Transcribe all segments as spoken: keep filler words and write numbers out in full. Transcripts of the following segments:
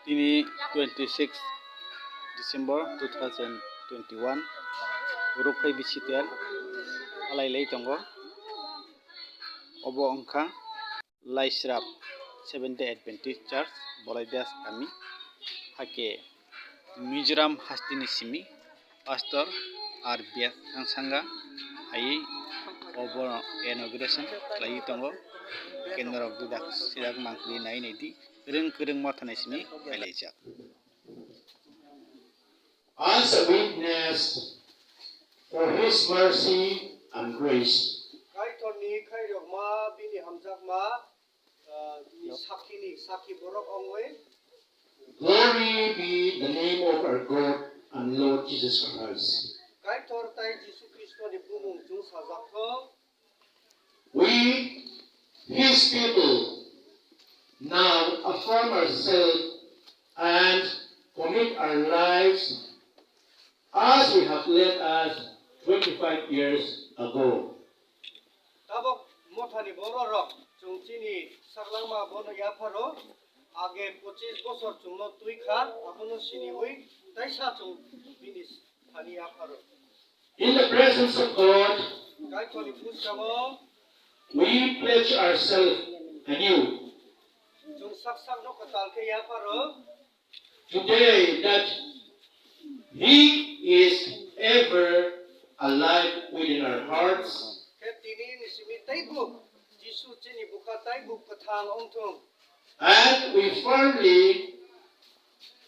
Tini twenty six December two thousand twenty one, Ruphai bisi tel alai lai tongo. Obo wngkha Laisrap Seventh Day Adventist Church, Bolaidas kami, hake Mizoram hasteni simi Pastor R B S Sangsanga hai obo inauguration khlaiwi tongo. Hake norok didak sidak mangpili nai nai di, kwrwng kwrwng mothani simi phailaijak. As a witness for his mercy and grace. Kaitorni khairokma bini hamjakma, ah, ni sakhini sakhi borok ongwi. Glory be the name of our God and Lord Jesus Christ. Kaitor tai Jisu Khristoni bumung chwng sajak thung. We, his people, now affirm ourselves and commit our lives as we have led us twenty five years ago. Tabok mothani bororok chwng chini saklangma bono yapharo, age pochis bosor chwngno twi kha, abono siniwi taisa chwng bini thani yapharo. In the presence of God, Kaitorni bwskango we pledge ourselves anew. Chwng sak sakno kwtal khe yapharo. Today that he is ever alive within our hearts. Khe tini ni simi teibo Jisu chini bwkha teibo kwthang wngthung. And we firmly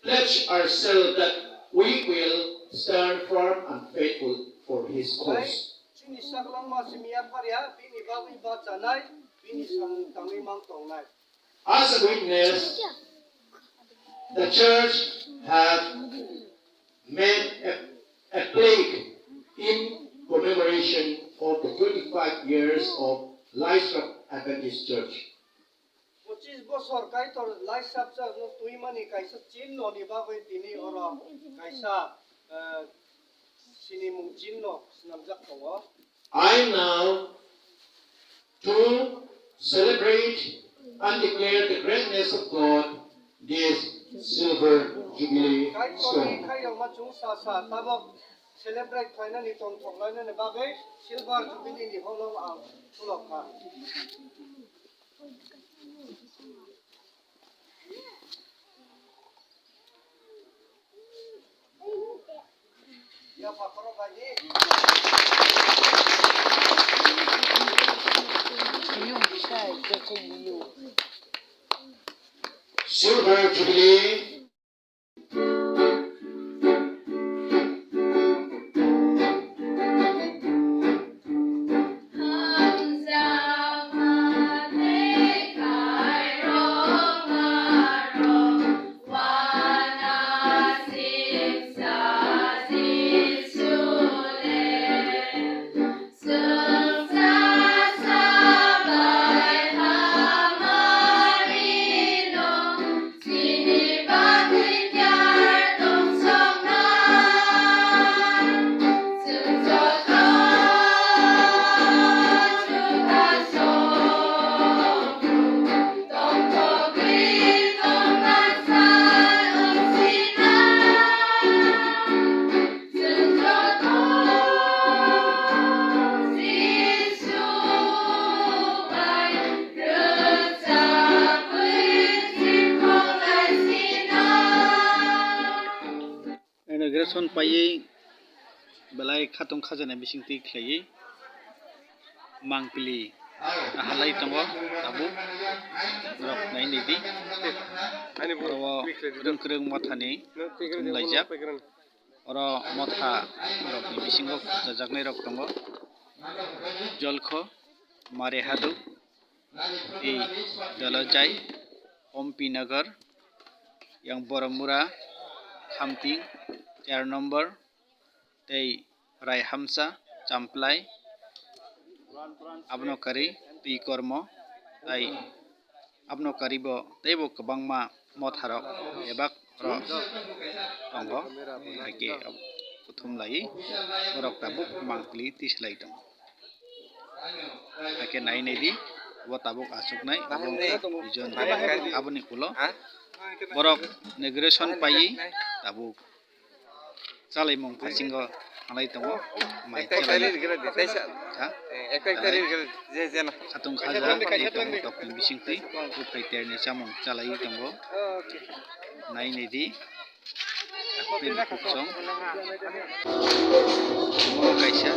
pledge ourselves that we will stand firm and faithful for his cause. Chini saklangma simi yaphar ya, bini bagwi bachanai, bini samung tangwi mang tongnai. As a witness, the church have made a, a plaque in commemoration of the twenty-five years of Laisrap Adventist Church. Pochis bosor Kaitor Laisrap Church no twimani kaisa chinno ni bagwi tini oro kaisa, eh, sinimung chinno swnamjak tongo. I now to celebrate and declare the greatness of God, this silver jubilee stone. Kaitorni khairokma chwng sa sa tabok celebrate khlainani tongthok lainani bagwi silver jubilee ni holo ang khulok kha. Silver Jubilee. Inauguration paiwi belai khatong khajana bisingtwi khlaiwi mangpili halai tongo tabuk rok nai nidi. Oro o kwrwng kwrwng mothani thum laijak. Oro motha rokni bisingo khurchajaknai rok tongo. Jolkho, Marihadu, tei Dalajai, Ompi Nagar, yang Boromura, Khamting, char number, tei Raihamsa, Champlai, abono kari twi kormo, tai abono kari bo teibo kwbangma motharok bebak rok tongo, hai khe kuthum laiwi borok tabuk mangpili tislai tongo. Hai khe nai nai di, Bo tabuk achuknai, abo Bijoy Debbarma. Aboni ulo borok inauguration paiwi tabuk chalaimung phasingo thanglai tongo. Mai chalai kha. Khatung khaja tei tongo tokni bisingtwi, buphai terni chamung chalaiwi tongo. Nai naidi. Tei bukhuk song. Omo kaisa.